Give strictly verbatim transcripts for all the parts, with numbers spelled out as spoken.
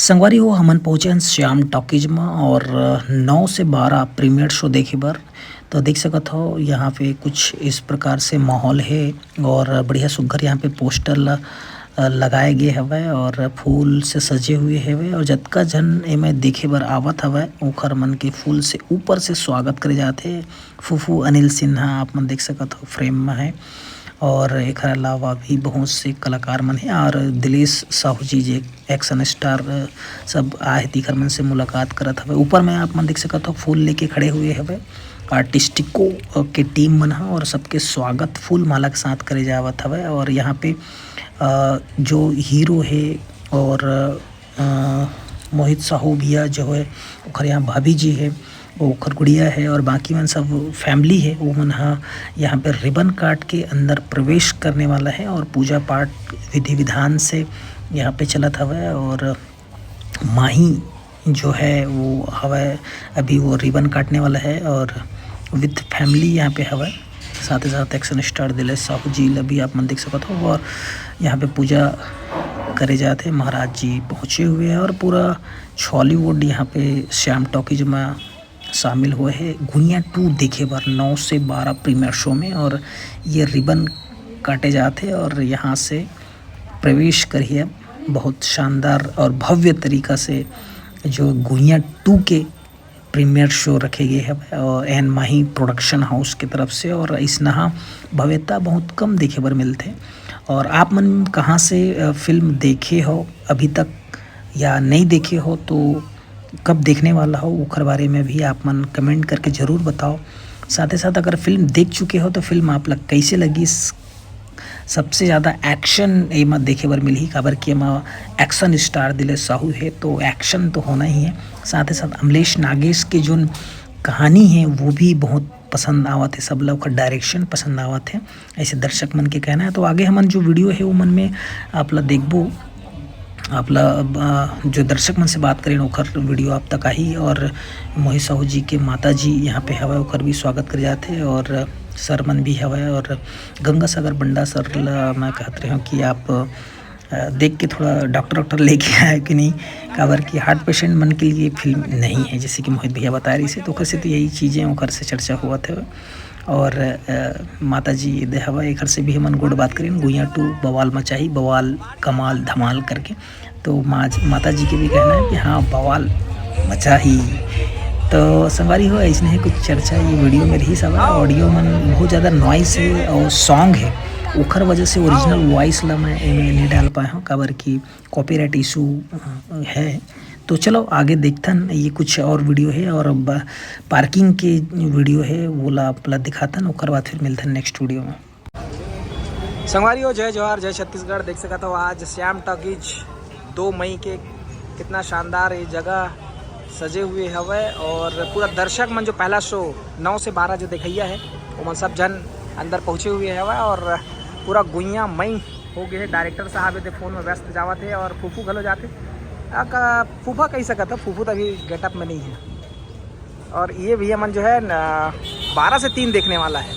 संगवारी हो, हमन पहुँचे हन श्याम टॉकीज म और नौ से बारह प्रीमियर शो देखे बर। तो देख सकत हो, यहाँ पे कुछ इस प्रकार से माहौल है और बढ़िया सुग्घर यहाँ पे पोस्टर ला, अ, लगाए गे हवय और फूल से सजे हुए हवय और जतका झन एमे देखे बर आवत हवय, ओखर मन के फूल से ऊपर से स्वागत करे जात हे। फूफू अनिल सिन्हा आप मन देख सकत हो, फ्रेम म है और एखर अलावा भी बहुत से कलाकार मन हे और दिलेश साहू जी जे एक्शन स्टार, अ, सब आए हे, तिखर मन से मुलाकात करत हवे। ऊपर में आप मन देख सकत हो, फूल लेके खड़े हुए हवे आर्टिस्टिको, अ, के टीम मन ह और सबके स्वागत फूल माला के साथ करे जावत हवे। और यहाँ पे, अ, जो हीरो हे और, अ, मोहित साहू भैया जो है, ओखर यहाँ भाभी जी है, ओखर गुड़िया है और बाकी मन सब फैमिली है, वो मन ह यहाँ पे रिबन काट के अंदर प्रवेश करने वाला है और पूजा पाठ विधि विधान से यहाँ पे चलत हवय। और माही जो है वो हवय, अभी वो रिबन काटने वाला है और विथ फैमिली यहाँ पे हवय। साथ ही साथ एक्शन स्टार दिलेश साहू जी ल भी आप मन देख सकत हो और यहाँ पे पूजा करे जात हे। महाराज जी पहुँचे हुए हैं और पूरा छॉलीवुड यहाँ पे श्याम टॉकीज में शामिल हुए हैं। गुइयां टू देखे बर नौ से बारह प्रीमियर शो में और ये रिबन काटे जात हे और यहाँ से प्रवेश करिए। बहुत शानदार और भव्य तरीका से जो गुइयां टू के प्रीमियर शो रखे गए हैं और एन माही प्रोडक्शन हाउस की तरफ से, और इसनहा भव्यता बहुत कम देखे बर मिलथे। और आप मन कहाँ से, अ, फिल्म देखे हो अभी तक या नहीं देखे हो, तो कब देखने वाला हो, ओखर बारे में भी आप मन कमेंट करके ज़रूर बताओ। साथ ही साथ अगर फिल्म देख चुके हो, तो फिल्म आप ला कैसे लगिस? सबसे ज़्यादा एक्शन एमा देखे बर मिलही, काबर कि एमा एक्शन स्टार दिलेश साहू हे, तो एक्शन तो होना ही है। साथ ही साथ अमलेश नागेश के जोन कहानी है, वो भी बहुत पसंद आवत है सब ला, ओकर डायरेक्शन पसंद आवत है, ऐसे दर्शक मन के कहना है। तो आगे हमन जो वीडियो है, वो मन में आप ला देखबो, आप ला, अ, जो दर्शक मन से बात करें, ओखर वीडियो आप तक आही। और मोहित साहू जी के माता जी यहाँ पे हवय, ओखर भी स्वागत करे जात है और सर मन भी हवय। और गंगा सागर बंडा सर ला मैं कहत रहे हूँ कि आप, अ, देख के थोड़ा डॉक्टर, डॉक्टर लेके आए कि नहीं, काबर कि हार्ट पेशेंट मन के लिए फिल्म नहीं है, जैसे कि मोहित भैया बता रही से। तो ओकर से तो यही चीज़ें ओकर से चर्चा हुआ थे। और, अ, माता जी दे हवा, एकर से भी हमन गोठ बात करें, गुइयां टू बवाल मचाही, बवाल, कमाल, धमाल करके। तो माज-, माता जी के भी कहना है कि हाँ, बवाल मचाही। तो संगवारी हो, ऐसने ही कुछ चर्चा ये वीडियो में रही सब। ऑडियो मन बहुत ज़्यादा नॉइस है और सॉन्ग है, ओखर वजह से ओरिजिनल वॉइस ला मैं एमे नहीं डाल पाए हूँ, काबर कि कॉपीराइट इशू, अ, है। तो चलो आगे देखथन, ये कुछ और वीडियो है और अब पार्किंग के वीडियो है, वो ला आप ला दिखाथन, ओकर बाद फिर मिलथन नेक्स्ट वीडियो में। संगवारी हो, जय जोहार, जय छत्तीसगढ़। देख सकत हो आज श्याम टॉकीज दो मई के कितना शानदार ये जगह सजे हुए हवय और पूरा दर्शक मन जो पहला शो नौ से बारह जो देखइया है, ओमन सब जन अंदर पहुँचे हुए हवय और पूरा गुइया मई हो गए है। डायरेक्टर साहब एदे फोन में व्यस्त जावत है और फूफू घलो जाते। आ, का, फूफा कह सकत है, फूफू तो अभी गेटअप में नहीं है। और ये भैया मन जो है ना, बारह से तीन देखने वाला है,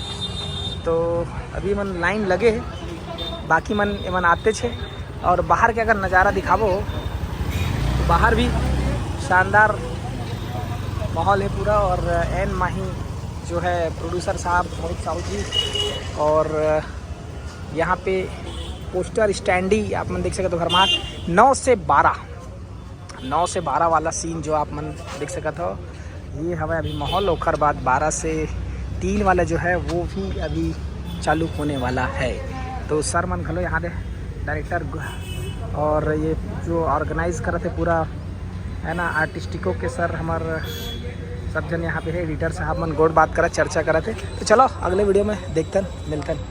तो अभी मन लाइन लगे है, बाकी मन एमन आते छे। और बाहर के अगर नज़ारा दिखाबो, तो बाहर भी शानदार माहौल है पूरा। और एन माही जो है प्रोड्यूसर साहब मोहित साहू जी, और यहाँ पे पोस्टर स्टैंडी आप मन देख सकत हो, भरमार नौ से बारह, नौ से बारह वाला सीन जो आप मन देख सकत हो, ये हवय अभी माहौल। ओकर बाद बारह से तीन वाला जो है, वो भी अभी चालू होने वाला है। तो सर मन घलो यहाँ दे डायरेक्टर ग-, और ये जो ऑर्गेनाइज करत है पूरा, है ना, आर्टिस्टिको के सर हमर सब जन यहाँ पे है, एडिटर साहब मन गोठ बात करत, चर्चा करत है। तो चलो अगले वीडियो में देखथन, मिलथन।